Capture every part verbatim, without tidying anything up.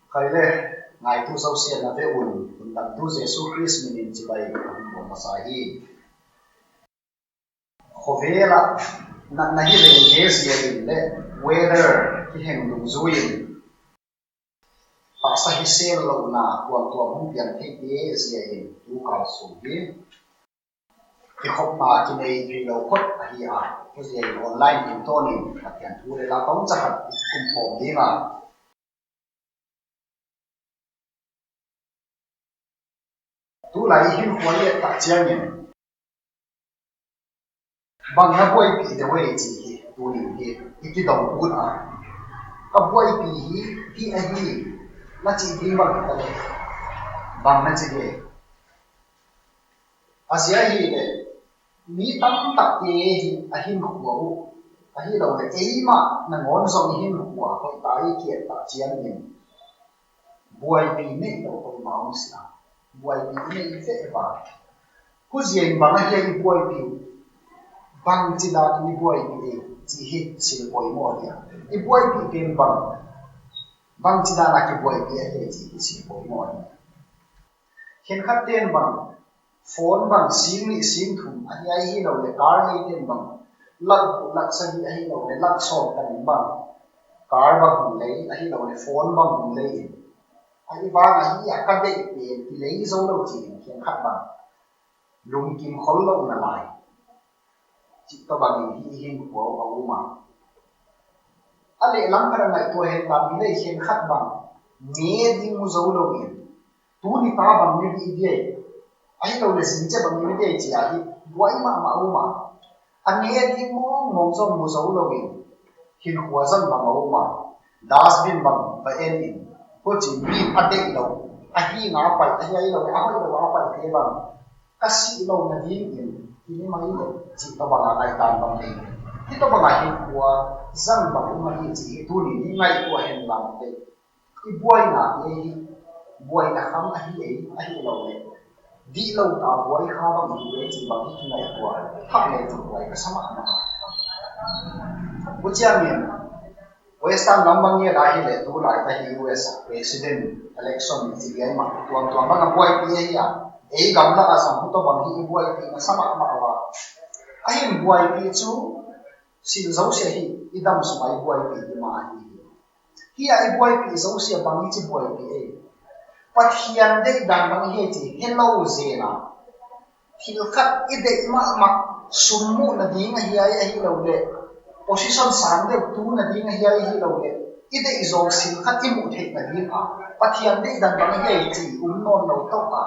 Khai le, ngaitu zosia na ve un, Undamtu Jesu Khrist min in cibai ka hong bawl masa hi. Khuavela na, na hi leng te zia in le weather kiheng dungzui in, taksa hi sel lohna tuamtuam hong piang theite zia in tu kal sung hi kikhopna kinei thei lo khot ahi a, tu zia in online tungtawnin Pathian thu le la tawng cakhat kum pawm ding a. Tulai i hinkhua i et tak ciangin bang na buaipih deuh ei ci hi, tunin hi i kidong ut a, ka buaipih hi, hi ahi, na cih ding bang ka le, bang na ci ding. A zia hi le, mi tamtakte hi a hinkhua uh, ahi lo le eimah nangawn zong i hinkhua hoih ta i kiat tak ciangin buaipih neih lo hoih ma om sia. Buaipih neih veh va. Khuazia in bang ahi a i buaipih uh, bang ci danin i buaipih ei ci hi sil poimawh hi a. I buaipih pen bang, bang ci dana kibuaipih ahi ei ci hi sil poimawh hi a. Khenkhat ten bang phone bang sing nih sing thum ahi a, ahi lo le car lei ten bang lak guk lak sagih ahi lo le lak sawm tanin bang car bang hong lei ahi lo le phone bang hong lei in, ahi vang ahi a ka deih pen kilei zo lo ci in khenkhat bang lungkim khol lo na lai. Cih tawh bangin hi i hinkhua uh a um a. A lehlam khat a ngaihtuah hen la, mi lei khenkhat bang ne ding mu zo lo in, tuni ta bang ne dih diai, ahi lo le zing ciah bang ne dih diai ci a hi buai mahmah a um a. A ne ding mawngmawng zong mu zo lo in, hinkhua zang bang a um a. Dustbin bang va en in, hucin mi a deih lo, a hih nga pai, ahi lo a hoih lo a paite bang ka sih lo nadingin hi ni mai le cih tawh bangah ngaihdan bang nei. Hih tawh bangah hinkhua zang bang um ahi cih hi tuni ni ngaihtuah hen lam le. I buainate hi buaina kham ahi ei, ahi lo le dih lo ta buai kha bang hi ei cih bang hi kingaihtuah thak le buai ka sa mahmah. Buciangin Western lam bang ngen a hi le tu laita hi U S a president election ci lian mah tuamtuam bang a buaipih ahi a, ei gamla a zong hu tawh bang hi i buaipih na sa mahmah a. A hin buaipih cu sil zosia hi i dam sungah i buaipih hi mah ahi hi. Hi a i buaipih zosia bang hi ci buaipih ei. Pathian deih dan bang hi ci hello zena. Thil khat i deih mahmah, sum muh nading ahi ai ahi lo le, position sang deuh tu nading ahi ai ahi lo le, i deih zawng sil khat i muh theih nading a Pathian deih dan bang ahi ai ci um nawn lo tawh a,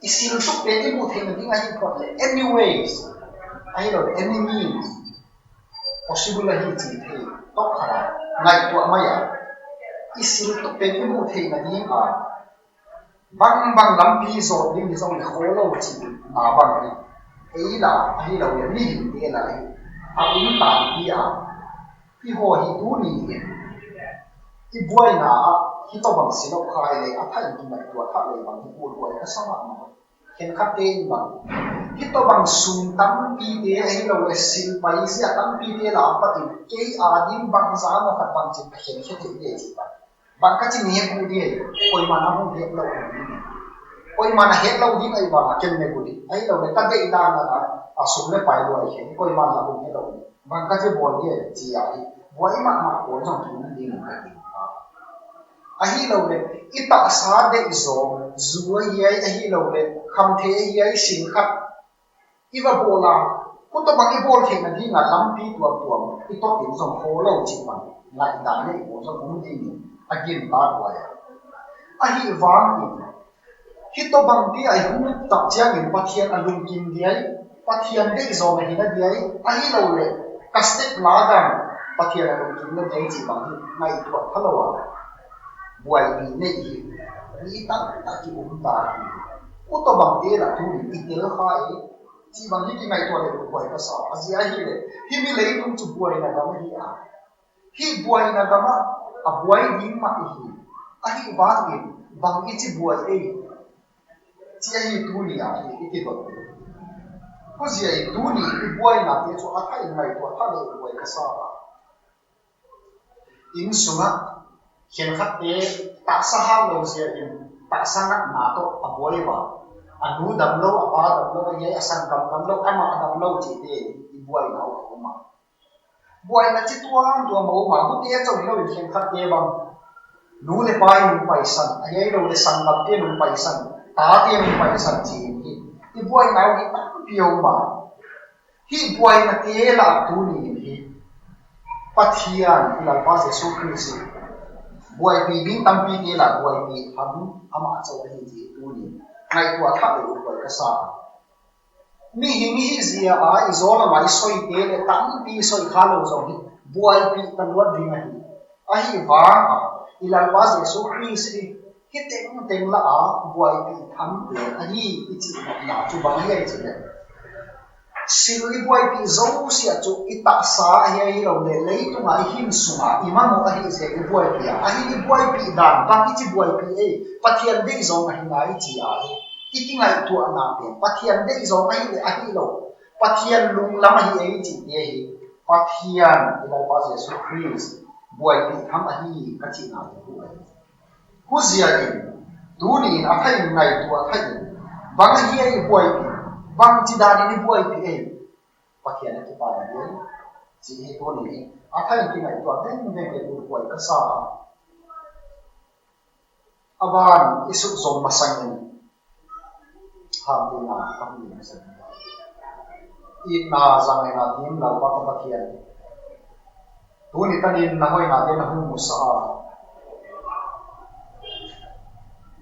i sil tuk pen i muh theih nading ahi phot le, anyways ahi lo le, any means possible ahi ci thei tawh khat a ngaihtuah mai a, i sil tuk pen i muh theih nading a bangbang lampi zawt ding hi zong le khaw lo cihna bang hi. Ei la ahi lo le mihingte la hi a um tampi a, i haw hi tuni in i buaina ah hi tawh bang si lo kha i le a thain kingaihtuah thah le bang hi kulhuai ka sa mahmah. Khenkhatte in bang hi tawh bang sum tampite ahi lo le silpai zia tampite la a patin kei a ding bangza maw khat bang cin a khenkhia thei ve cih bang. Bang ka ci ne gu dih, koiman a hong het lo ding. Koiman a het lo ding ahi bang a ken ne gu dih. Ahi lo le ka deih dan a, a sum le pai luai khen, koiman a hong het lo ding. Bang ka ci bawl dih, ci a hi. Buai mahmah pawl zong ki um ding ka ti. Ahi lo le, i taksa deih zawng, zu ahi ai, ahi lo le, khamthei ahi ai, sil khat i va bawl a, kua tawh bang i bawl theih nading a lampi tuamtuam i tawp in zong khaw lo cih bang ngaihdan neih pawl zong um dingin a gintak huai a. Ahi vangin hi tawh bang pi a i hung tak ciangin Pathian a lungkim diai, Pathian deih zawng a hi na diai, ahi lo le ka step la dan Pathian a lungkim na diai cih bang hi ngaihtuah kha lo a. Buaipih neih hi mi taktak ki um ta hi. Kua tawh bang te la tu in i tel kha e. Cih bang hi kingaihtuah le buai ka sa a, a zia hi le himi leitung cu buaina gam ahi a, hih buaina gamah a buai ding mah i hi. Ahi vangin bang i ci buai ei, ci ahi tuni a hi i kidot. Khuazia i tuni i buainate cu a thah in ngaihtuah thah le buai ka sa a. Inn sungah Khenkhatte taksa hau lo zia in taksa natna tawh a buai uh a, a nu dam lo, a pa dam lo, a hiai a sanggam dam lo, amah dam lo cihte i buaina uh a om a. Buaina ci tuamtuam a om a, hute a cawh hi lo in khenkhatte bang nu le pa in hong paisan, a hiai lo le sanggamte in hong paisan, tate in hong paisan ci in hi. I buaina uh hi tampi a om a. Hih buainate lah tuni in hi Pathian i Lalpa Jesu Khrist hi buaipih ding tampite lah buaipih tham amah cawh ahi ci tuni in ngaihtuah thak le uh buai ka sa. Mihing hih zia a i zaw lamah i soite le tampi soi kha lo zong hi buaipih ta luat ding ahi. Ahi vang a i Lalpa Jesu Khrist hi hih tengteng lah a buaipih tham pen ahi i cih nopna cu bang ahi a i cih leh, sil i buaipih zosiah cu i taksa ahi a hi lo le leitungah i hin sungah i mamawh ahi zia i buaipih a, ahi i buaipih dan bang i ci buaipih ei, Pathian deih zong ahi nai i ci a hi. I kingaihtuahna pen Pathian deih zong ahi le ahi lo, Pathian lunglam ahi ei i cihte hi Pathian i Lalpa Jesu Khrist buaipih tham ahi ka cihna hi uh ahi. Huzia in tuni in a thah in ngaihtuah thah in bang ahi a i buaipih, bang ci dan in i buaipih ei, Pathian a kipan a hiai ci hi tuni in a thah in kingaihtuah vengveng le uh buai ka sa a. A ban i suk zom masangin hamtui na ka hmu in sa itna zangaina ding Lalpa ka Pathian, tuni tanin na hoinate na hung musa a,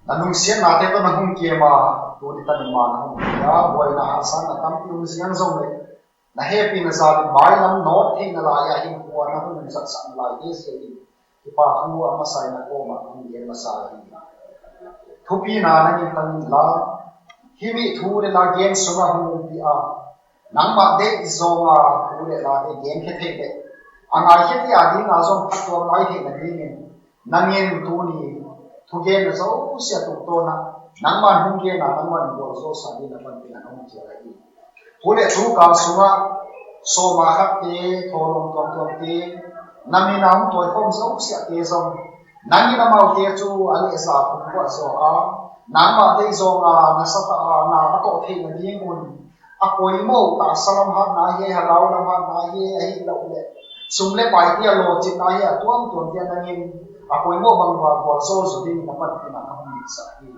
na lungsiatnate tawh na hung kem a, tuni tanin ma na hung kem a, buaina hangsan na tampi um ziang zong le na hehpihna zalin mailam nawt theihna lai-ah hinkhua na hung zatsak na laite ziakin kipa thu a masa in a kawmah hong gen masa hi. Thupina na ngen tang inla, himi thu le la gen sungah hong umpi a, nangmah deih zawnga thu le late genkhia theih leh a ngaikhiate adinga zong phattuam lai theih nadingin nangin tuni thugenna zosiah tungtawnah nangman hong genna nangman gualzawsa dingin na panpihna hong cial ahi. Thu le thu kal sungah sawma khatte, thawhlawm tuamtuamte, na min a hong tawikhawm zosiahte zong nangin amaute cu a lehza phungvuah zaw a, nangmah deih zawnga na satah a na a tawh theih nadingun a poimawh uh taksa lam hatna hi, a lau lam hatna hi, ahi loh le sum le paite a lawcitna hi, a tuamtuamte nangin a poimawh bangin gualzawl zaw dingin na panpihna ka hong ngetsak hi.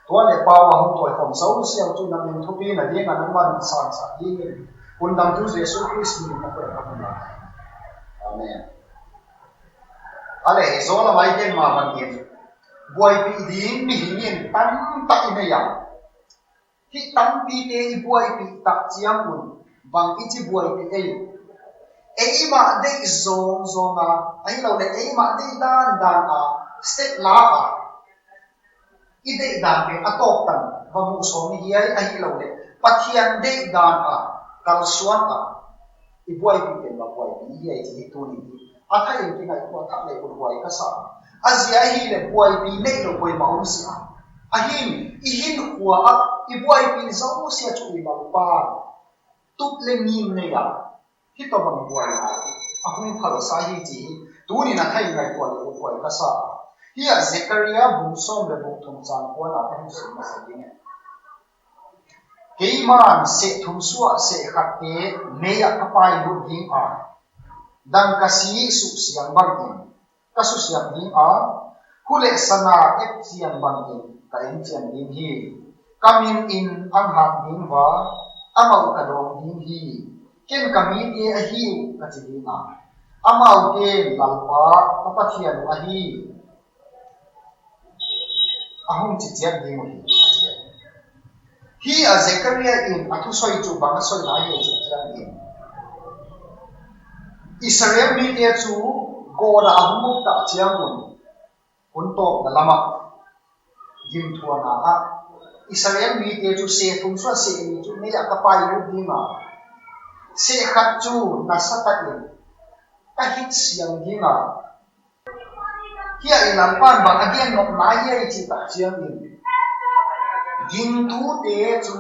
Tua le pau a hong tawikhawm zosiah uh cu na min thupi nadingah nangman hong sangsak dingin Hun Damtu Jesu Khrist min in na phuak ka hong lai. Amen. A le hi zaw lamah i gen mah bangin buaipih ding mihing in tamtak i nei a, hih tampite i buaipih tak ciangun bang i ci buaipih ei? Eimah deih zawngzawng a, ahi lo le eimah deih dandan a, step la a, i deihdan pen a tawptan va muh sawm i hiai, ahi lo le Pathian deihdan a kalsuan a i buaipih pen va buaipih i hiai ci hi tuni hi. A thah in kingaihtuah thak le uh buai ka sa. A zia ahi le buaipih neih lo poimah om si a, ahin i hinkhua ah i buaipih zosiah cu i Lalpa tup le ngim nei a, hih tawh bang buaina a hong phalsa hi ci hi. Tunin a thah in ngaihtuah le uh buai ka sa. Hih ah Zekaria bung sawm le bung thum cang kuana ka hong sim masa ding. Keiman seh thum suah seh khatte mei ah ka pailut ding a, dangkasi suhsiang bangin ka susiang ding a, hu le sana etcian bangin ka etcian ding hi. Ka min in ang hat ding va, amau ka dawng ding hi. Ken ka mite ahi uh ka ci ding a, amaute in Lalpa ka Pathian uh ahi, a hong ci ciat ding uh hi, a ci a. Hih a Zekaria in a thusoi cu bang a soina hi a cih ciangin Israel mite cu gawda a hong uk tak ciangun hun tawpna lamah gimthuana ah Israel mite cu seh thum suah seh nih cu mei ah ka pailut ding a, seh khat cu na satah in ka hit siang ding a, hih ah i Lalpa in bang a gen nopna hiai cih tak ciangin gingtute cu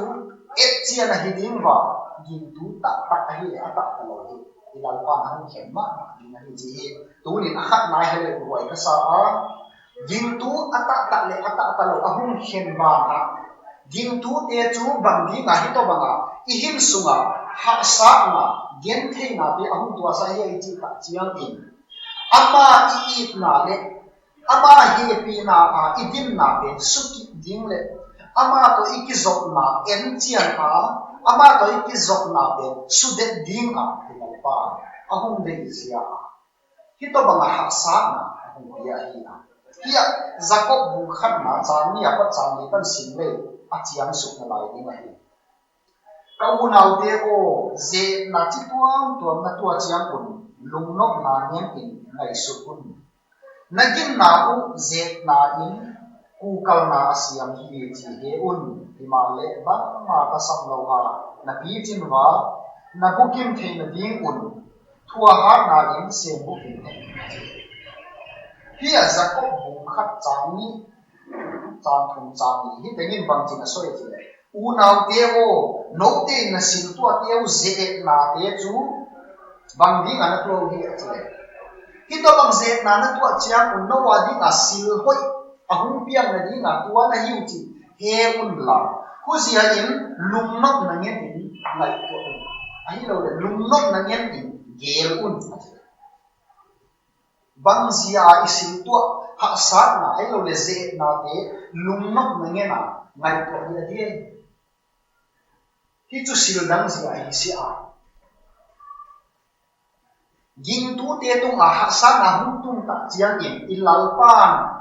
etcian ahi ding va, gingtu taktak ahi le a taktak lo hi. I Lalpa in a hong khen mahmah ding ahi ci hi. Tunin a khatna hi le buai ka sa a, Gingtu a tahtah le a tahtah lo a hong khen bangah, gingtute cu bang dingah hih tawh bangah i hin sungah hahsatna, gentheinate a hong tuahsak hi a i cih tak ciangin, ama i itna le ama hehpihna a i dinna pen sukip ding le ama tawh i kizopna encian a, ama tawh i kizopna pen sudet dingah hi Lalpa a hong deih zia a, hih tawh bangah hahsatna a hong pia hi a. Hih ah Jakob bung khatna cang nih a pat cang li tan sim le a ciang suk na lai ding ahi. Ka unaute aw, zehna ci tuamtuam na tuah ciangun lungnopna ngenin ngaihsut un. Na ginna uh zehna in kukalna a siam hi ci he un. Himahleh bangmah ka sam lo a na picin va na bukim theih nadingun thuahatna in sem bukim hen. Hih a Jakob bung khat cang nih, cang thum, cang li hi tengin bangcin a soi ci le, unaute aw, note in na sil tuahte uh zehna te cu bang dingah na tuah uh hi a ci le, hih tawh bang zehna na tuah ciangun no a dingah sil hoih a hung piang nadingah tua na hi uh ci he unla, huzia in lungnopna ngenin ngaihtuah un. Ahi lo le lungnopna ngenin geel un a ci le. Bangzia i sil tuah hahsatna ahi lo le zehnate lungnopna ngena ngaihtuah hi a diai. Hi cu sil dangzia hi si a. Gingtute tungah hahsatna hung tung tak ciangin i Lalpan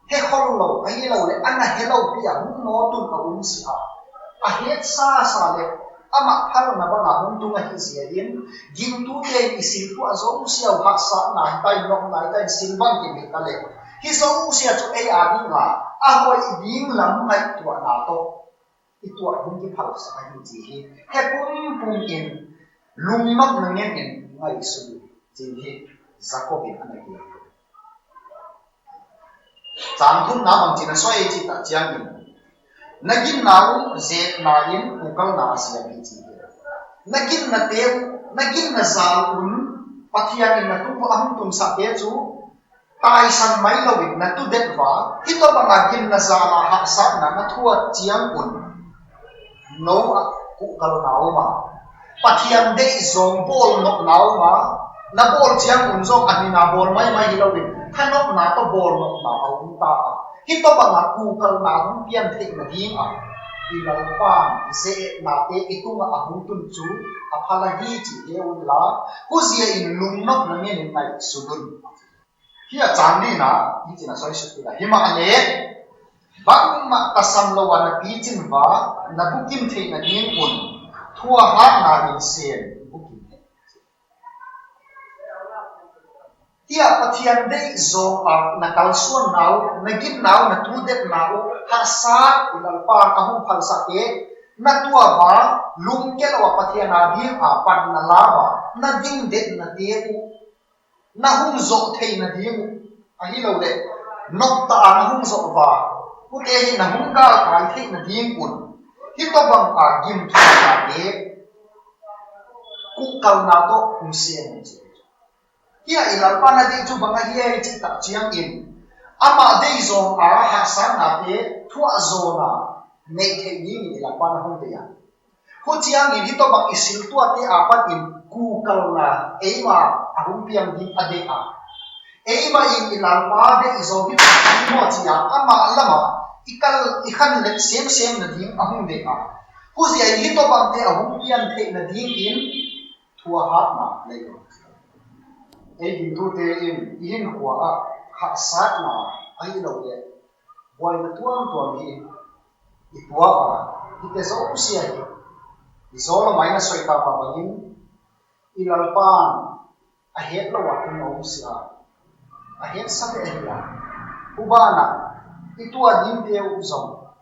he khol lo ahi lo le a na he lopi a hung nawtun a um si a. A hetsasa le amah phalna bangah hung tung ahi zia in gingtute in i sil tuah zosia uh hahsatna hi ta in, nopna hi ta in, sil bangkim hi ta le hi zosia cu ei a dingah a hoih ding lam ngaihtuahna tawh i tuah ding kiphalsak ahi ci hi. He pumpum in lungnopna ngenin ngaihsun ci hi. Jakob in a na kiang cang thumna bangcin a soi cih tak ciangin na ginna uh zehna in kukalna a siam hi ci hi. Na ginnate uh, na ginna zal un Pathian in na tung a hung tunsahte cu taisan mai loin na tudet va, hih tawh bangah ginna zala hahsatna na thuat ciangun no ah kuhkalna um a, Pathian deih zong bawlnopna um a, na bawl ciangun zong a nina bawl maimai hi loin thanopna tawh bawlnopna a um ta a, hih tawh bangah kuhkalna hung pian theih nadingah i Lalpan zehnate i tungah a hung tun cu a phal ahi ci he unla, huzia in lungnopna ngenin ngaihsun un. Hih a cang nihna hi cin a soi suk hi lai. Himahleh bangmah tasam lo a na picin va na bukim theih nadingun thuahatna in sem bukim hi. Hih a Pathian deih zawng a na kalsuanna uh, na ginna uh, na tudetna uh hahsat i Lalpan a hung phalsahte na tuah va, lungkia lo a Pathian a ding a pan na la va, na ding detnate uh na hung zawh theih nading uh ahi lo le nopta a na hung zawh va, hute hi na hung galkai theih nading un hih tawh bang a gimthuaknate kuhkalna tawh hung sem uh ci. Hih a i Lalpa na deih cu bang ahi ei cih tak ciangin amah deih zawng a hahsatnate thuah zawna neih theih dingin i Lalpa na hung deih a. Hu ciangin hih tawh bang i sil tuahte a panin kuhkalna eima a hung piang ding a deih a. Eima in i Lalpa deih zawng hi tak ding maw ci a amah lamah i kal i khan let semsem nading a hung deih a. Huzia in hih tawh bangte a hung pian theih nadingin thuahatna nei lo. Ei gingtute in i hinkhua ah hahsatna ahi lo le buaina tuamtuam hi i tuah a, hite zosia hi i zaw lamah i na soita pah bangin i Lalpan a het lo a tung a um si a, a hetsa ve ahi a, hu banah i tuah dingte uh zong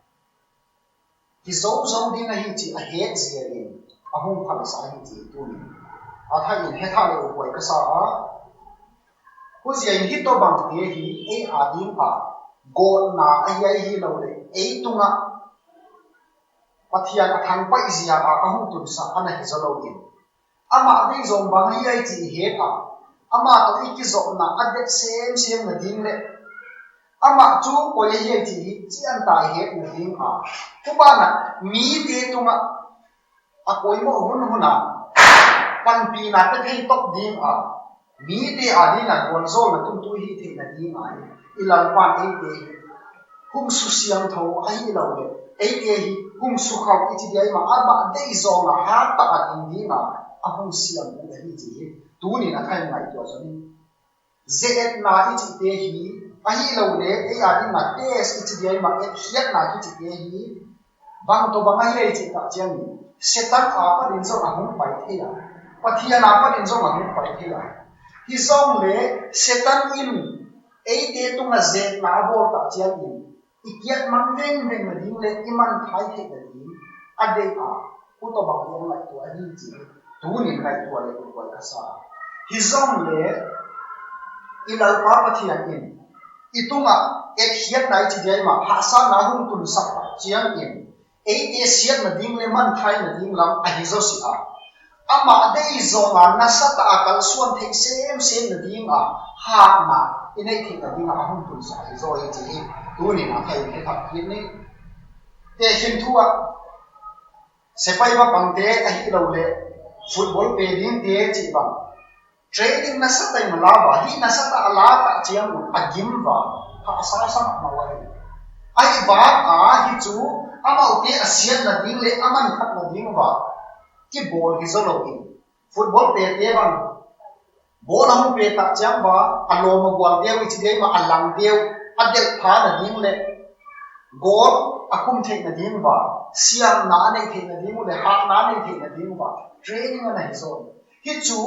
hi zozo ding ahi cih a het zia in a hung phalsa ahi cih tuni a thah in he thah le uhuai ka sa a. Huzia in hih tawh bangte hi ei a ding a gawtna ahi, ahi lo le ei tungah Pathian a thangpaih zia a a hung tunsak a na hi zaw lo in amah deih zawng bang hi ai cih i het a, amah tawh i kizopna a det semsem nading le Amah cu koi ahi hiam cih hi cian ta i het nading a, tua banah mite tungah a poimawh hunhun a panpihna pe thei top ding a, mite adingin gualzawhna tungtu i hih theih nading a hi. I Lalpa in eite hi hong susiangtho ahi lo le, eite hi hong sukhauh i ci dia i mah, amah deih zawng a hat tak a ding ding a, a hong siam uh ahi ci hi. Tunin a thei ngaihtuah zaw ni. Ze-etna i cihte hi, ahi lo le, ei adingin test i ci dia i mah, etkhiatna i cihte hi, bang tawh bang ahi a i cih tak ciangin, Satan a panin zong a hong pai thei a, Pathian a panin zong a hong pai thei a. Hi zong le, Satan in eite tungah ze-etna a bawl tak ciangin, i kiatmang vengveng nading le i manthai theih nading a deih a, tua tawh bang i hong ngaihtuah ahi ci hi. Tunin ngaihtuah le tua ka sa. Hi zong le i Lalpa Pathian in i tungah etkhiatna i ci dia i mah, hahsatna hong tunsak tak ciangin, eite siat nading le manthai nading lam ahi zaw si a, amah deih zawng a nasat a kalsuan theih semsem nading a hatna i neih theih nading a hong tunsak ahi zaw hi ci hi. Tunin a thei in he thak kik ni. Tehkhin thu ah sepai bapangte ahi lo le football pe dingte cih bang training nasat a i mah la va, hih nasat a la tak ciangun a gim va, hahsa sa mahmah uh ahi. Ahi vang a hi cu amaute a siat nading le a manthai nading va kibawl hi zaw lo in, football pete bang bawl a hong pe tak ciang va, a lawm a gual deuh i ci dia i mah, a lang deuh, a delh pha nading le goal a khum theih nading va, siamna a neih theih nading uh le hatna a neih theih nading va training a na hi zaw. Hi cu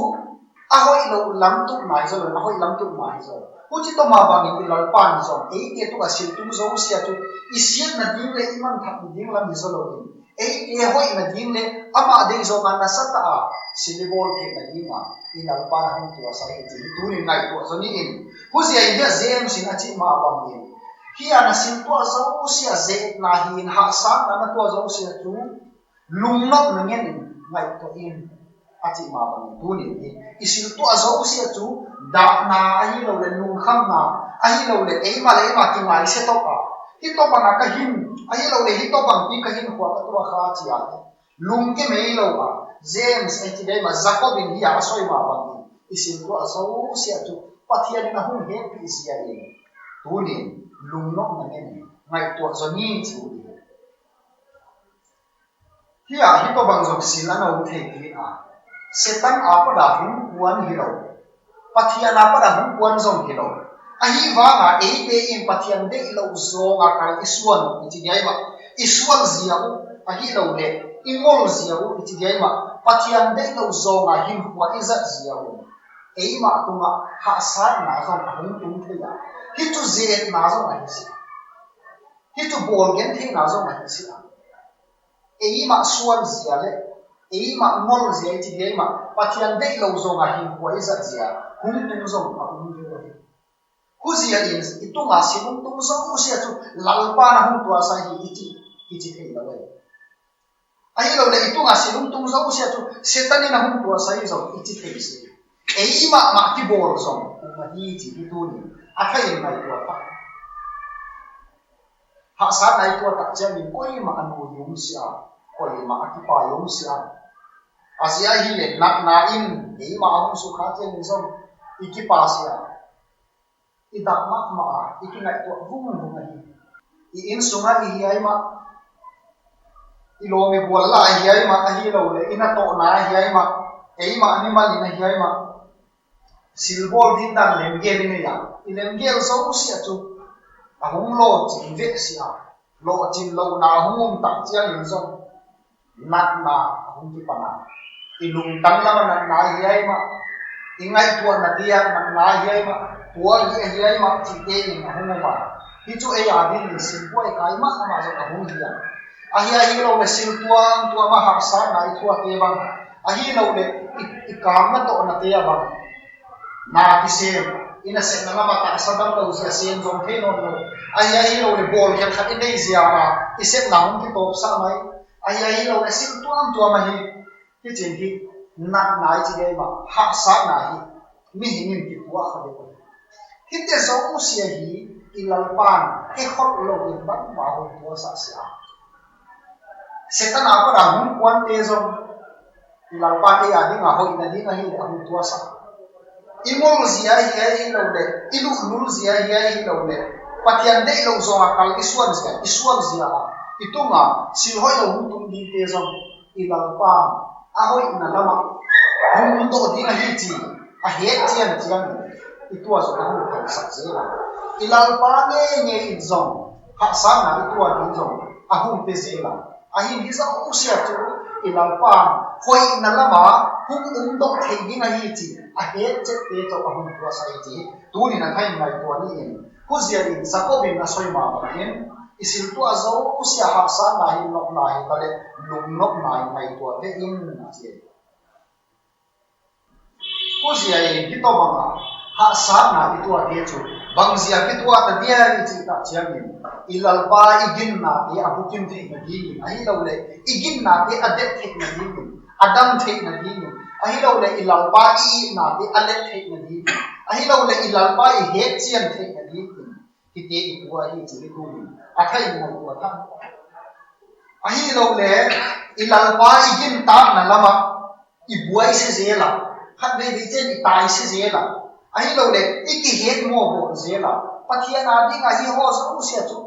a hoih lo lam tukna hi zaw lo, a hoih lam tukna hi zaw. Huci tawh mah bangin i Lalpa in zong eite tungah siltum zo sia cu i siat nading le i manthai nading lam hi zaw lo in, eite hoih nading le amah deih zawng a nasat a sil i bawl theih nading a i Lalpa in a hong tuahsa hi ci hi. Tunin ngaihtuah zaw ni in. Huzia in hiah James in a cih mah bangin, hih a na sil tuah zo sia, ze-etna hi in, hahsatna na tuah zo sia cu lungnop na ngen in ngaihtuah in, a cih mah bangin tunin hi i sil tuah zo sia cu dahna ahi lo le, lungkhamna ahi lo le, eimah le eimah kingai sia tawh a, hih tawh bang a ka hin ahi lo le, hih tawh bangpi ka hin khua ka tuah kha cia hi. Lungke mei lo a, James a i ci dia i mah, Jacob in hi a a soi mah bangin i sil tuah zo sia cu Pathian in a hong hehpih zia in tunin lungnop na ngen in ngaihtuah zaw ni ci uh hi. Hih a hih tawh bang zong sil a na um thei ding a, Satan a pat a hong kuan hi lo, Pathian a pat a hong kuan zong hi lo. Ahi vang a eite in Pathian deih loh zawng a kal i suan uh i ci dia i mah, i sual zia uh ahi lo le, i ngol zia uh i ci dia i mah, Pathian deih loh zawng a hinkhua i zat zia uh, eimah tungah hahsatna zong a hong tung thei a, hi cu ze-etna zong a hi si a, hi cu bawl gen theihna zong a hi si a. Eimah sual zia le eimah ngol zia i ci dia i mah, Pathian deih lo zawng a hinkhua i zat zia hong tung zong a um ve uh hi. Huzia in i tungah sil hong tung zo sia cu Lalpa in a hong tuahsa hi i ci, i ci thei lo hi. Ahi lo le i tungah sil hong tung zo sia cu Satan in a hong tuahsa hi zong i ci thei si. Eimah mah kibawl zong um ahi ci hi tunin a thei in ngaihtuah pah. Hahsatna i tuah tak ciangin koimah a nu i um si a, koimah a kipa i um si a. A zia hi le natna in eimah a hong sukha ciangin zong i kipa si a, i dak mahmah a, i kingaihtuah vungvung ahi. I inn sungah i hiai mah, i lawm i bual la a hiai mah ahi lo le, i na tawhna a hiai mah, eimah a mimal in a hiai mah, silbawl ding dan lemgel i nei a, i lemgel zo sia cu a hong lawhcin veh si a, lawhcin lohna a hong um tak ciangin zong natna a hong kipan a, i lungtang lam a natna a hiai mah, i ngaihtuahnate ah natna a hiai mah, puak hi a hiai mah cihte in a hong um a, hi cu ei a dingin silbuai kai mahmah zong a hong hi a. Ahi, ahi lo le sil tuamtuam a hahsatna i thuate bang, ahi lo le i, i kam na tawhnate ah bang, na kisem, i nasepna lamah taksa dam lo zia sem zong thei nawn lo. Ahi, ahi lo le bawlkhiat khat i nei zia a i sepna hong kitawpsah mai. Ahi, ahi lo le sil tuamtuam ahi. Hi cin hi natna i ci dei mah, hahsatna hi. Mihing in kituah kha deuh ahi. Hihte zong sia hi, I Lalpa'n he khol lo in bangmah hong puasak sia. Satan a pat a hong kuante zong i Lalpa'n ei a ding a hoih nading ahi le a hong puasak. I ngol zia hi ahi lo le, i luhlul zia hi ahi lo le, Pathian deih lo zong a kal i suan zia, i suan zia a, i tung a sil hoih lo hong tung dingte zong i Lalpa'n a hoihna lamah hong dawh ding ahi ci a het cian ciangin i tua zong a hong thangsak zel a, i Lalpa ngeingei in zong hahsatna i tua ding zong a hong pia zel a, ahi hi zong usia cu i Lalpa'n hoihna lamah hong um dawh thei ding ahi ci a het ciatte co a hong puasak hi ci hi. Tunin a thain ngaihtuah ni in, huzia in Jacob in a soi mah bangin i sil tuah zo usia hahsatna hi, nopna hi ta le lungnopna in ngaihtuah ve in a ci hi. Huzia in hi tawh bangah hahsatna i tuahte cu bangzia kituah ta diai cih tak ciangin i Lalpa i ginnate a bukim theih nadingin, ahi lo le i ginnate a deih theih nadingin, a dam theih nadingin, ahi lo le i Lalpa i ihnate a let theih nadingin, ahi lo le i Lalpa i het cian theih nadingin hite i tuah hi ci hi tunin a thain ngaihtuah thang. Ahi lo le i Lalpa i gintakna lamah i buai sia zel a, khat veivei cian i tai sia zel a, ahi lo le i kihet mawhbawl zel a, Pathian a ding ahi haw zo usia cu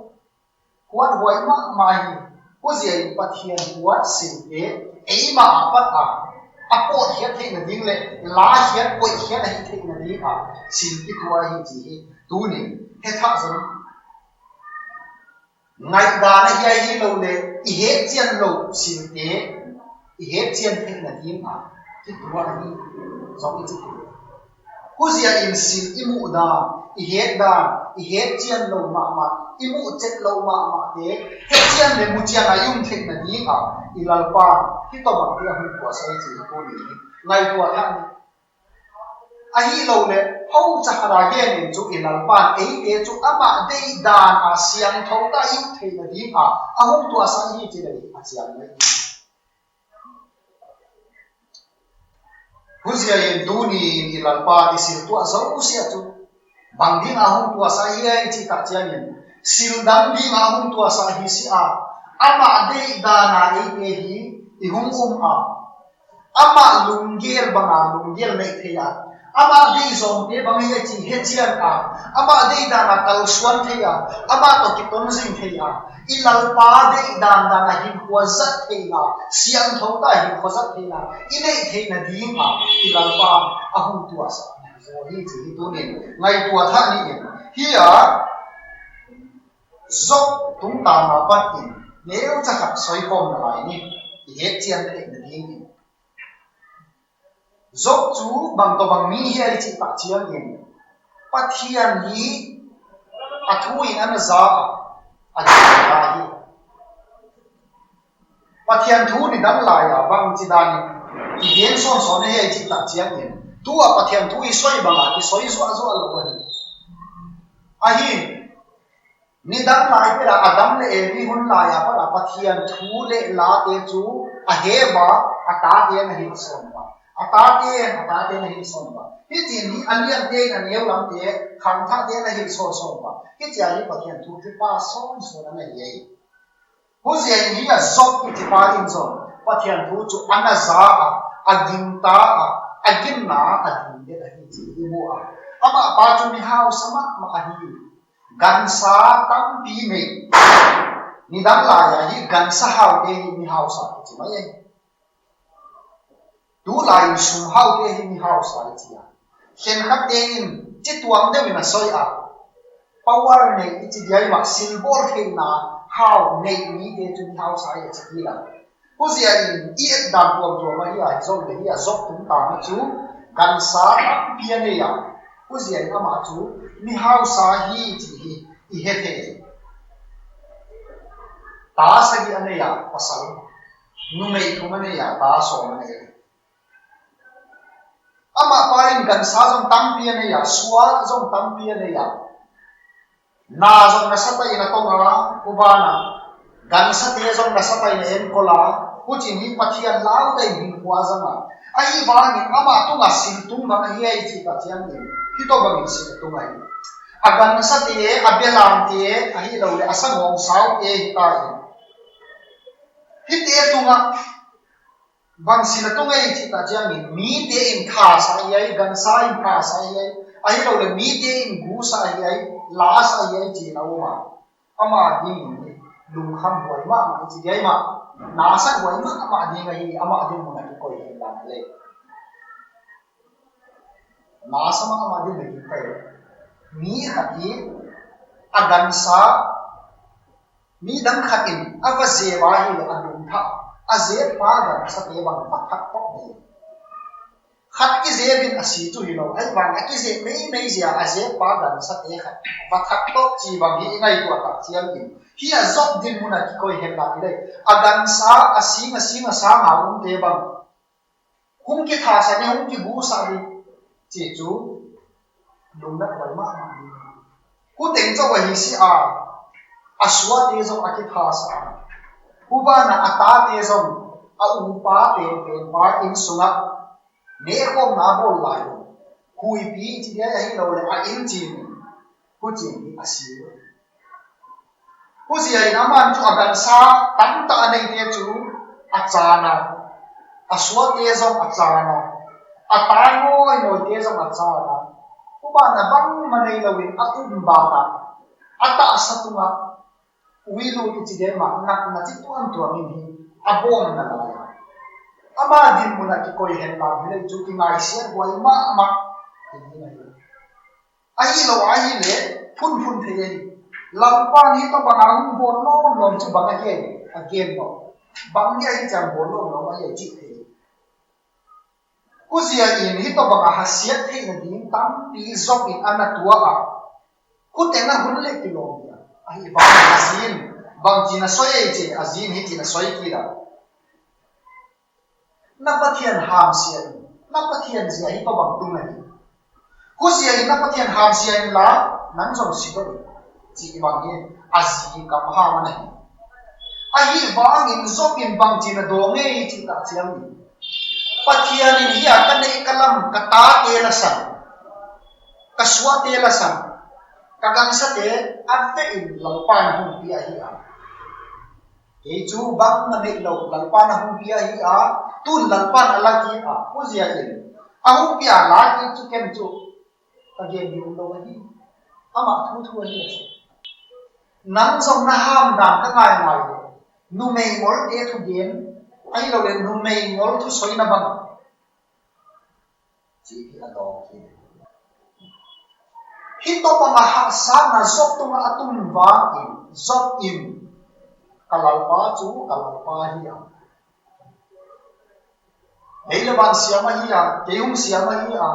huat huai mahmah hi. Huzia in Pathian huat silte eimah a pat a a pawtkhiat theih nading le lakhiat koihkhiat ahi theih nading a sil kituah hi ci hi. Tunin hethah zong ngaihdan ahi ahi lo le i het cian lo silte i het cian theih nading a kituah hi zong i ci hi. Huzia in sil i muh dan, i het dan, i het cian lo mahmah, i muh cet lo mahmahte het cian le mu cian a i um theih nading a i Lalpa hi tawh bangte a hong puasak hi ci hi tunin ngaihtuah thah ni. Ahi lo le ho cakhat a gen in cu i Lalpa'n eite cu amah deih dan a siangtho ta i uh theih nading a a hong tuahsak hi ci le a ciang mai hi. Huzia in tunin i Lalpa i sil tuah zo usia cu bang ding a hong tuahsak hi ai cih tak ciangin sil dang ding a hong tuahsak hi si a, amah deih dan a eite hi i hong um a, amah lunggel banga lunggel neih thei a, amah deih zawngte bang hi a ci he cian a, amah deih dan a kalsuan thei a, amah tawh kiton zing thei a, i Lalpa deih dan dan a hinkhua zat theihna, siangtho ta hinkhua zat theihna i neih theihna ding a i Lalpa a hong tuahsak zaw hi ci hi tunin ngaihtuah thah ni in hi a. Job tungtang a pan in neucha khat soi khawm na lai ni, i het cian theih nading in. Job cu bang tawh bang mi hi a i cih tak ciangin Pathian hi a thu in a na za a, a za hi. Pathian thu nidang lai a bang ci danin i gen sawnsawn a hi a i cih tak ciangin tu a Pathian thu i soi bang a i soi zuahzuah lo a hi. Ahi nidang lai pera Adam le Evi hun lai a para Pathian thu le late cu a he ba a tate na hilh sawn ba, a tate a tate na hilh sawn ba, hi cin hi a liante in a neu lamte khangthahte na hilh sawn sawn ba, hi cia hi Pathian thu thupa sawn sawn a na hi. Huzia in hi a Job i tipa in zong Pathian thu cu a na za a, a gingta a, a ginna a ding dek a hi ci i mu a, amah pa cu mi hausa mahmah a hi. Gansa tampi nei. Nidang lai-ah hi gansa haute hi mi hausa ci mai. Tulai in sum haute hi mi hausa i ci a. Khenkhatte in ci tuam deuh in a soi a. Power nei i ci diai mah silbawl theihna hau nei mite cu mi hausa i ci hi la. Huzia in i et dan tuamtuam ahi a hi zong le hi a zok tung tang a cu gansa tampi a nei a. Huzia in amah cu mi hausa hi ci hi i he thei. Ta sagih a nei a pasal, numei thum a nei a ta sawm a nei. Amah pa in gansa zong tampi a nei a, sual zong tampi a nei a. Na zong nasa tahin a tong a, kuban a. Gansate zong nasa tahin a enkol a. Hucin hi Pathian lau tahin hinkhua zang a. Ahi vangin amah tungah sil tung bang ahi a i cih ka ciangin hi tawh bangin sil a tung ahi. A gansate, a belamte, ahi lo le a sangawngsaute hi ta in. Hihte tungah bang sin a tung ei cih ta ciangin, mite in thasa hi ei, gansa in thasa hi ei, ahi lo le mite in gusa hi ei, lasa hi ei ci na uma. Ama dingin lungkham huai mahmah i ci diai mah, nasak huai mahmah ding ahi, ama ding mun a kikoi hi lang le. Nasa mahmah ding ahi kai. Mi khat hi a gansa, mi dang khat in a va zeba hi le a lungthah, a zeba gansate bang va thak tawh hi. Khat kizebin a si cu hi lo, ahi bang a kizep meimei zia a zeba gansate khat va thak tawh ci bang hi i ngaihtuah tak ciangin, hi a Job din mun a kikoi hen la hi le, a gansa a sing a sing a sang a umte bang hung kithasa ni, hung kibusa ni, ci cu lungdam huai mahmah ni. Hu teng co ahi si a, a suate zong a kithasa a, hu banah a tate zong a upa penpen pa inn sungah nekhawmna a bawl lai lo, huipi ci dia ahi lo le a inn cin, hu cin hi a si. Hu zia in aman cu a gansa tamtah a neite cu a caan a, a suate zong a caan a, a tai ngawinawite zong a caan a, hu banah bangmah nei loin a um banah a tahsa tungah uilu i ci den mah nakna ci tuamtuam in hi a bawmna lai a. Ama din mun a kikoi hen la hi le cu kingaisiat huai mahmah hi ding ahi. Ahi lo ahi le phunphun thei ahi. Lalpa nih tawh bang a hung bawl lawmlawm cu bang ahi a gen lo. Bang dia hi ciang bawl lawmlawm ahi a cih thei. Hu zia in hi tawh bang a hasiat theih nading tampi Job in a na tuah a, hu teng a hun le kilawm dia ahi bang a zin, bang cin a soi ei ci a zin hi cin a soi kila. Na Pathian hamsia in, na Pathian zia hi tawh bang tung ahi. Hu zia in na Pathian hamsia in la, nang zong si tawh in, ci bang hi a zi kam ham a na hi. Ahi bangin Job in bang cin a dawng ei ci ta ciangin, Pathian in hi a ka neih ka lam ka tate la sang, ka suate la sang, ka gangsate a vein Lalpa na hung pia hi a. Kei cu bang na neih lo, Lalpa na hung pia hi a, tun Lalpa na la kik a, hu zia in a hung pia la kik cu ken cu ka gen ding lo ahi. Amah thu thu ahi a si. Nang zong na hamdam ka ngaingai lo. Numei ngolte thugen, ahi lo le numei ngol thusoi na bang. Ci hi a dawng hi. Hi tawh bang a hahsatna Job tungah a tum vangin Job in ka Lalpa cu ka Lalpa hi a. Lei le van siam ahi a, kei hong siam ahi a,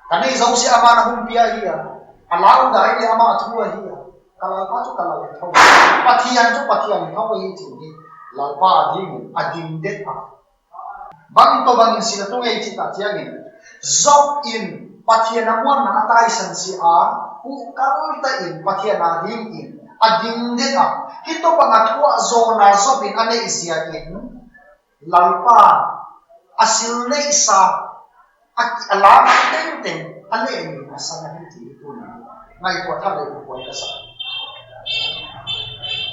ka nei zo sia amah na hong pia hi a, a lau dai le amah thu ahi a, ka Lalpa cu ka Lal hi tho. Pathian cu Pathian hi tho ahi ci hi. Lalpa a dingin a ding det a. Bang tawh bangin sin a tung ei cih ta ciangin, Job in Pathian a muanna a taisan si a, kuhkalta in Pathian a dingin a ding det a. Hi tawh bang a thuah zawna Job in a neih zia in, Lalpa a sil neihsa a, a lam tengteng a lehmi a san ahi ci hi tuni ngaihtuah tha lei buai ka sa.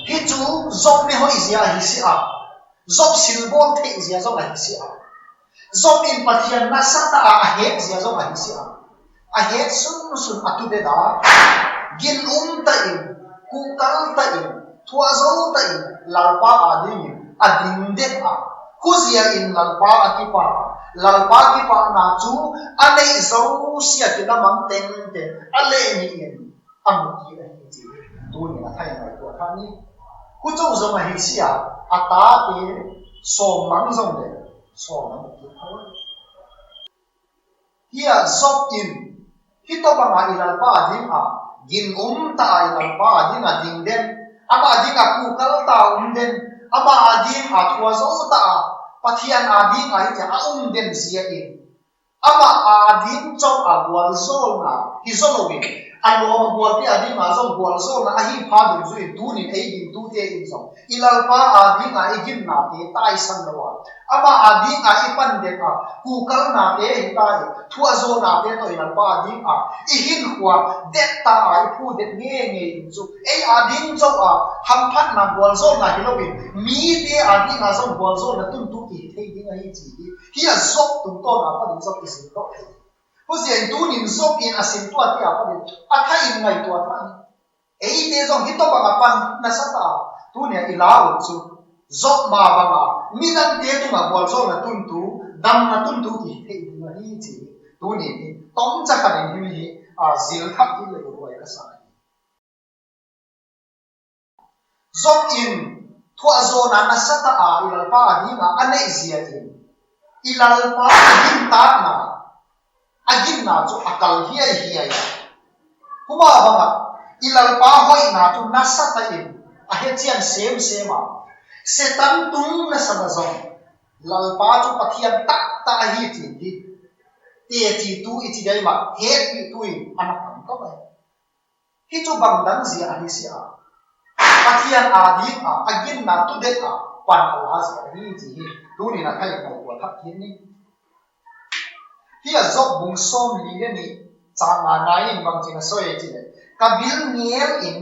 Hi cu Job mi hoih zia ahi si a, Job silbawl theih zia zong ahi si a, Job in Pathian nasa ta a a het zia zong ahi si a, a het sunsun a tu deda, gin um ta in, kuhkal ta in, thuah zo ta in, Lalpa a dingin a ding det a, hu zia in Lalpa a kipa a, Lalpa kipahna cu a neih zo sia kilamang tengteng a lehmi in a mu kik ahi ci hi. Tunin a thai ngaihtuah kha ni. Hu co zong ahi si a, a tate sawm mang zong le sawm a mu kik kha. Hi a Job in hi tawh bangah i Lalpa a dingah gin um ta a, i Lalpa a dingah ding den, amah a dingah kuhkal ta a um den, amah a dingah thuah zo ta a, Pathian a dingah hi a um den zia in amah a ding co a gualzawlna Hi zaw loin, a lawm a gualte a dingah zong gualzawlna ahi pha dungzui in tunin ei gingtute in zong i Lalpa a dingah i ginnate taisan lo a, ama a dingah i pandet a, kukalnate hi ta i, thuahzawhnate tawh i Lalpa a dingah i hinkhua detta a, i phudet ngeingei in cu ei a ding zo a, hamphatna gualzawlna hi loin mite a dingah zong gualzawlna tuntu i hi thei ding ahi ci hi. Hi a Job tungtawn a panin zong i zin tawh thei. Huzia in tunin Job in a sin tuate a panin a thah in ngaihtuah thah ni. Eite zong hih tawh bang a pan na sa ta a, tunia i la uh cu Job ma banga midangte tungah gualzawlna tuntu, damna tuntu ti thei ding ahi ci. Tunin hi tomca khat in himi hi, a, zil thak ti le uh huai ka sa hi. Job in thuahzawhna nasa ta a i Lalpa a dingah a neih zia in i Lalpa a gintakna, a ginna cu a kal hiaihiai a. Huma bangah i Lalpa hoihna cu nasa ta in a hecian semsem a, Satan tung nasa na zong Lalpa cu Pathian taktak ahi cin hi. Tecitu i ci dai mah, hehpihtu in a na pang kawm ahi. Hi cu bang dang zia ahi si a, Pathian a ding a, a ginna tudet a pan a la zia ahi ci hi. Tunin a thai ngaihtuah thak khin ni. Hi a Job bung sawm li le nih cang nga nai in bang cin a soi ci le, ka bil ngel in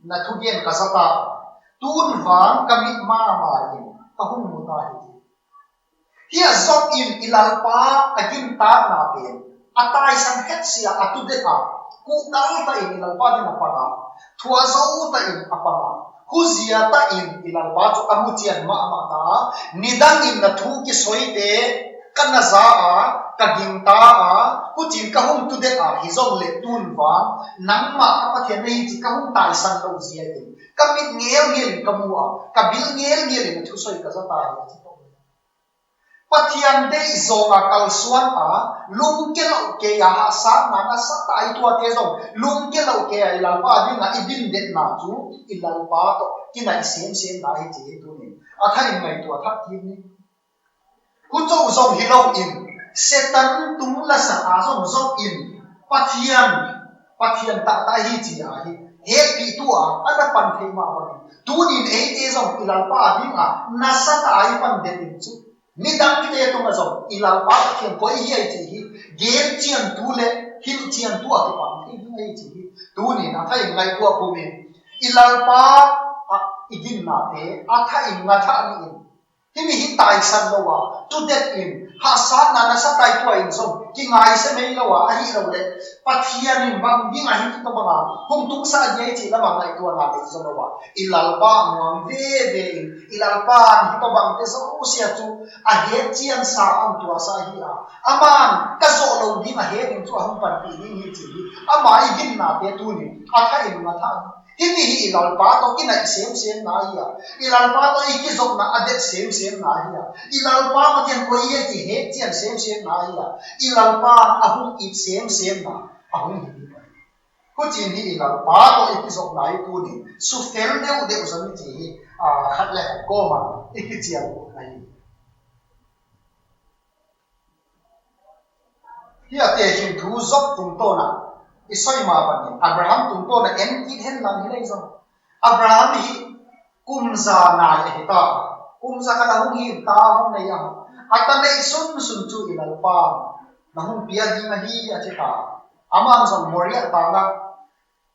na thugen ka za ta a, tun vang ka mit mama in ka hung mu ta hi ci. Hi a Job in i Lalpa a gintakna pen a taisan khetsia a tudet a, kuhkal ta in i Lalpa din a pang a, thuahzo ta in a pang a, huzia ta in i Lalpa cu a mucian mahmah ta. Nidang in na thu kisoite ka na za a, ka gingta a, hucin ka hung tudet a, hi zong le tun vang nangmah ka Pathian na hi ci ka hung taisan lo zia in ka mit ngelngel in ka mu a, ka bil ngelngel in a thusoi ka za ta hi a ci. Pathian deih zawnga kalsuan a, lungke lo kei a hahsatna nasa ta i tuate zong lungke lo kei a i Lalpa dingah i dindetna cu i Lalpa tawh kinaih semsemna hi ci hi tunin a thah in ngaihtuah thak khin ni. Hu co zong hi lo in Satan tung lasang a zong zong in Pathian, Pathian taktak hi ci a hi hehpihtu a a na pan thei mah bangin tunin eite zong i Lalpa dingah nasa ta a i pan det in cu midangte tungah zong i Lalpa Pathian koi hi a i ci hi gen ciantu le hilh ciantu a kipang thei ding a i ci hi. Tunin a thah in ngaihtuah pum in i Lalpa a i ginnate a thah in ngathah ni in. Himi hi taisan lo a, tudet in, hahsatna nasa ta i tua in zong kingaise mei lo a, ahi lo le Pathian in bang ding a hi tawh banga hong tungsa dia i cih lamah ngaihtuahna nei zo lo a, i Lalpa a muang veve in, i Lalpa in hi tawh bangte zosia cu a heciansa a hong tuasa hi a, aman ka zawh lo ding a het in cu a hong panpih ding hi ci hi. Ama i ginnate tunin a thah in a thah. Himi hi i Lalpa tawh kinaih semsemna hi a, i Lalpa tawh i kizopna a det semsemna hi a, i Lalpa Pathian koi hi a kihet cian semsemna hi a, i Lalpa a hong it semsemna a hong hi. Hucin hi i Lalpa tawh i kizopna hi tunin sufel deuhdeuh zong hi ci hi. A, khat le khat kawma i kicial uh ahi. Hi a tekhin thu Job tungtawn ah i soi mah bangin Abraham tungtawn ah en kik hen lang hi lei zong Abraham hi kum za nai ahi ta. Kum za khat a hung hi ta hong nei a, a ta neih sunsun cu i Lalpa na hung pia ding ahi a ci ta. Aman zong Moriah tangah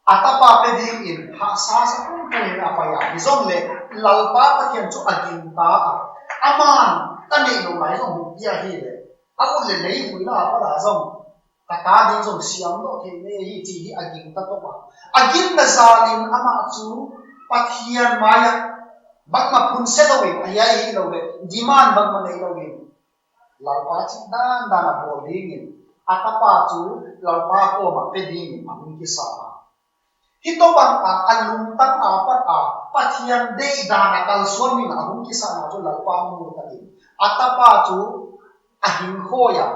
a tapa pe dingin hahsa sa pungpungin a pai a, hi zong le Lalpa Pathian cu a gingta a, aman ta neih lo lai zong hong pia hi le a ut le lei huila a pala zong ka ta ding zong siam lo thei le hi ci hi a gingta tawh a, a gingta zalin amah cu Pathian mai-ah bangmah phunsia loin a hiai hi lo le demand bangmah nei loin Lalpa cih dandan a bawl dingin a tapa cu Lalpa kawmah pe dingin a hung kisa a. Hih tawh bangah a lungtang a pat a Pathian deihdan a kalsuan dingin a hung kisahna cu Lalpa hong mu takin a tapa cu a hingkhawi a,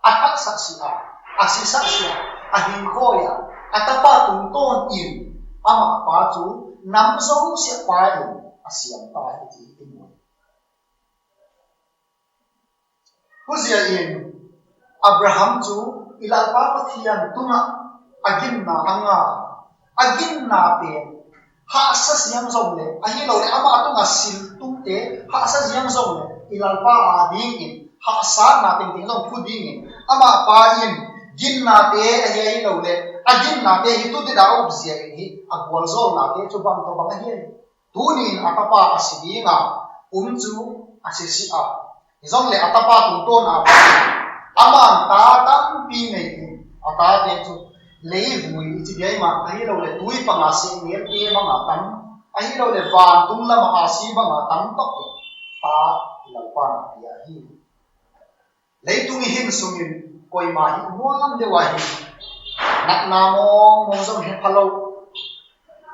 a thaksak si a, a sisak si a, a hingkhawi a, a tapa tungtawn in amah pa cu nam zosiah pa in a siam ta hi ci i mu. Huzia in Abraham cu i Lalpa Pathian tungah a ginna a nga, a ginna pen hahsa ziang zong le, ahi lo le amah tungah sil tungte hahsa ziang zong le, i Lalpa a dingin hahsatna tengteng zong phu dingin, amah pa in ginnate ahi, ahi lo le a ginnate hi tu deda upzia in hi a gualzawlnate cu bang tawh bang ahi. Tunin a tapa a si dinga um cu a si si a, hi zong le a tapa tungtawn a pa ama ta tampi nei in a tate cu leivui i ci biai mah ahi lo le tui panga seh ngelte banga tam, ahi lo le vantung lama a si banga tam tawh ta Lalpa na pia hi. Leitung i hin sungin koima hi nuam deuh a hi, natna mawngmawng zong he pha lo,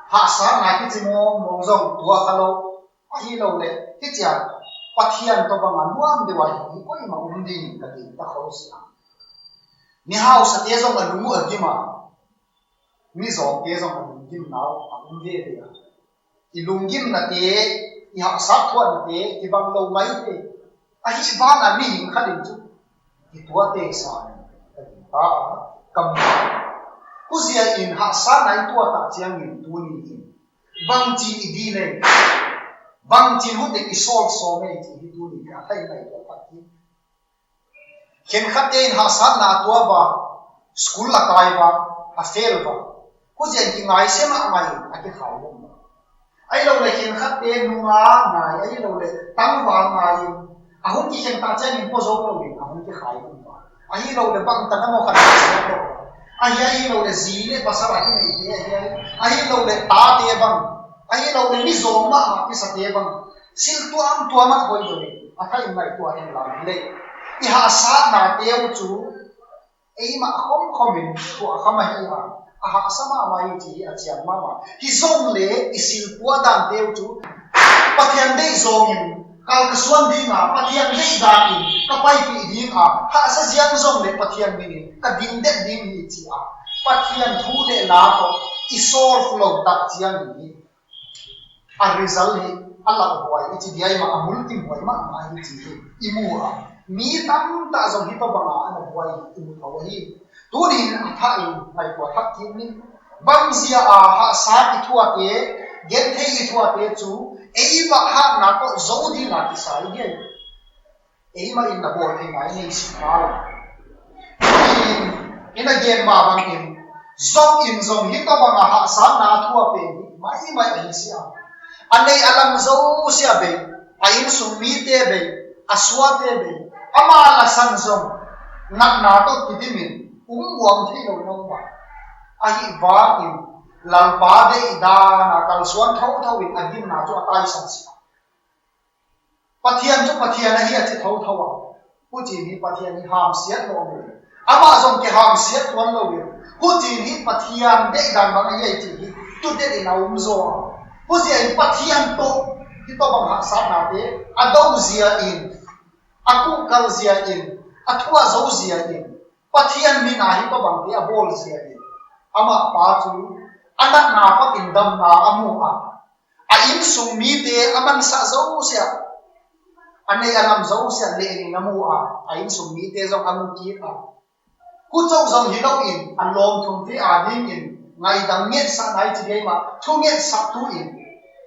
hahsatna kici mawngmawng zong tuak kha lo, ahi lo le hi cia Pathian tawh banga nuam deuh a hi, hi koima um dingin ka ding ta kho si a. Mihausate zong a lung uh a gim a, mizawngte zong a lunggimna uh a um veve a. I lunggimnate, i hahsat thuahnate kibang lo maite, ahi vana mihing khat in cu i tuate sa in ka ding ta a, kam kuzia in hahsatna i tuah tak ciangin tuni in bangci i di le bangci hute i sawlsawm ei ci hi tuni ka thei ngai tuah tak hi. Khenkhatte in hahsatna a tuah va, school a kai va, a fail va, kuzia in kingaisia mahmah in a kikhai lem va. Ahi lo le khenkhatte nunga ngai, ahi lo le tangval ngai in a hung kikhen tak ciangin pua zo lo in a hung kikhai lem va. Ahi lo le bangtan a mawkhat a siat lo va. Ahi, ahi lo le zi le pasal a kineite ahi, ahi lo le tate bang, ahi lo le mizawng mahmah kisate bang, sil tuamtuam ah hoi lo in a thai ngai tua hen lam hi le. I hahsatnate uh cu eimah khomkhom in tuah kha mah hi a, a hahsa mahmah hi ci hi a cian mahmah. Hi zong le i silpua dante uh cu Pathian deih zawngin kal ka suan dinga, Pathian deih danin ka paipih dinga, hahsa ziang zong le Pathian minin ka ding det ding hi ci a, Pathian thu le la tawh i solve lo tak ciangin hi a result hi a lauhuai i ci diai mah, a mulkimhuai mahmah hi ci hi i mu a, mi tamtah zong hi tawh banga a na buai hi i mu tho hi. Tunin a thah in ngaihtuah thak kik ni. Bangzia a hahsa i thuate, genthei i thuate cu ei bah hatna tawh zo dingah kisai hi. Eimah in na bawl thei ngai nei si ta lo. In, in a gen mah bangin zong in zong hi tawh banga hahsatna a thua pen hi maimai ahi si a. A nei a lam zosia bei, a innsung mite bei, a suate bei, ama lasan zong natna tawh kidimin um muang thei lo no mah. Ahi vangin Lalpa deih dana kalsuan thotho in a ginna cu a taisan si a. Pathian cu Pathian ahi a ci thotho a, hucin hi Pathian hi hamsiat lo lo. Amah zong kihamsiat tuan lo in, hucin hi Pathian deihdan bang ahi a ci hi tudet in a um zaw a. Hucin hi Pathian tawh hi tawh bang hahsatnate a do zia in, a kuhkal zia in, a thuah zo zia in, Pathian mina hi tawh bangte a bawl zia in, amah pa cu a natna patin damna a mu a, a innsung mite a mansa zosia, a nei a lam zosia lenin a mu a, a innsung mite zong a mu kik a, kucoh zong hi loin a lawmthumte a dingin ngaidam ngetsak nai ci dei mah thu ngetsak tu in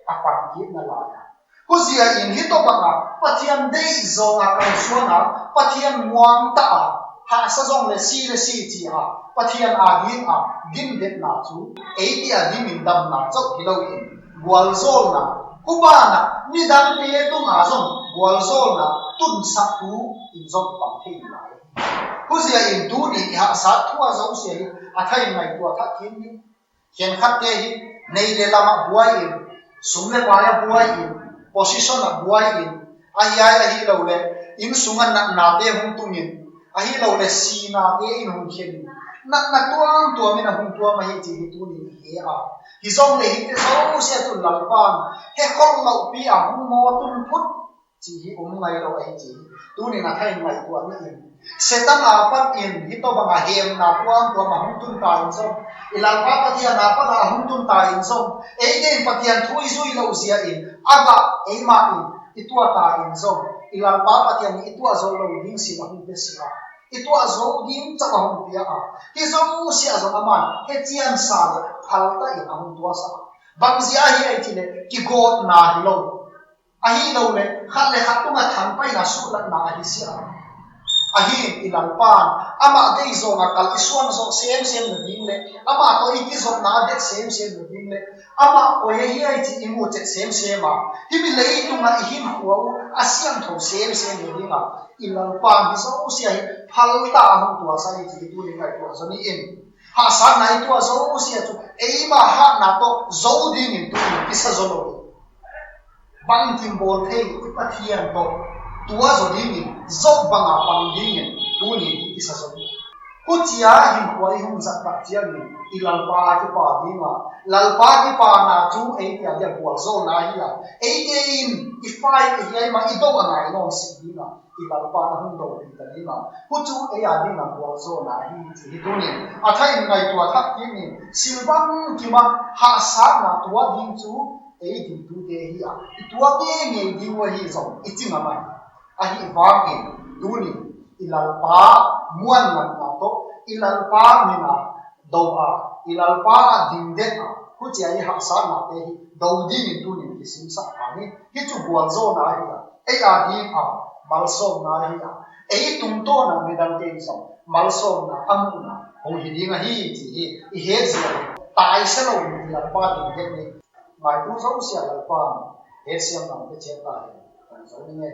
a pan kik na lai a. Kuzia in hi tawh banga Pathian deih zawnga kalsuana, Pathian muangta a, hahsa zong le si le si ci a, Pathian a dinga dindetna cu eite a dingin damna coh hi loin gualzawlna, hubana midangte tunga zong gualzawlna tunsak tu in zong pang thei lai. Kuzia in tuni i hahsat thua zosia hi a thai ngaihtuah thak khin hi. Khenkhatte hi nei le lamah buai in, sum le pai ah buai in, position ah buai in, ahi ai ahi lo le innsung ah natnate hung tungin, ahi lo le sinate in hung khen in, natna tuamtuam in a hung tuam ahi ci hi tuni i he a. Hi zong le hite zosia tun Lalpan he kholh lohpi a hung maw tun phut ci hi um ngai lo ahi ci hi. Tunin a thai ngaihtuah ni in. Satan a pat in hi tawh banga hemna tuamtuam a hung tun ta in zong, i Lalpa Pathian a pat a hung tun ta in zong, eite in Pathian thu i zui lo zia in a gah eimah in i tuah ta in zong, i Lalpa Pathian in i tuah zo lo ding sin a hung pia si a. I tuah zo ding cak a hong pia a, hi zo sia zong aman he ciansa le phalta in a hong tuasa. Bangzia hi ai ci le kigawtna hi lo. Ahi lo le khat le khat tunga thangpaina suhlatna ahi sia. Ahi i Lalpan amah deih zawng a kal i suan zawh semsem nading le amah tawh i kizopna a det semsem nading le amah koi ahi ai ci i mucet semsem a hi mi leitungah i hinkhua uh a siangtho semsem nading a i Lalpan hi zosia hi phalta a hong tuasa hi ci i tunin ngaihtuah zaw ni in. Hahsatna i tuah zosia cu eima hatna tawh zo dingin tunin kisa zaw lo. Bangkim bawl thei i Pathian tawh tua zaw dingin, Job banga pang dingin tuni hi i sa zaw. Hucia hinkhua i hung zat tak ciangin i Lalpa a kipa dinga, Lalpa a kipana cu ei tia dia gualzawhna hi a, eite in i fai i hiai mah i dong a ngai nawn sik dinga, i Lalpa na hung dopih ta dinga, hucu ei a dinga gualzawhna hi ci hi tunin a thain ngaihtuah thak dingin silbang kima hahsatna tua ding cu ei dingtute hi a, i tuak ngeingei ding uh ahi zong i ci ngam a, ahi vangin tunin i Lalpa muan ngamna tawh i Lalpa mina do a, i Lalpa a dingdet a, hucia i hahsatnate hi do dingin tunin kisimsak a ni. Hi cu gualzawhna hi a, ei a ding a malsawmna hi a, ei tungtawna midangte in zong malsawmna a muhna hong hi ding ahi ci hi i het zia taisa lo i Lalpa dingdet ni. Ngaitu zosia Lalpa hetsiamna pe ciat ta hi. Kan zo ni nge.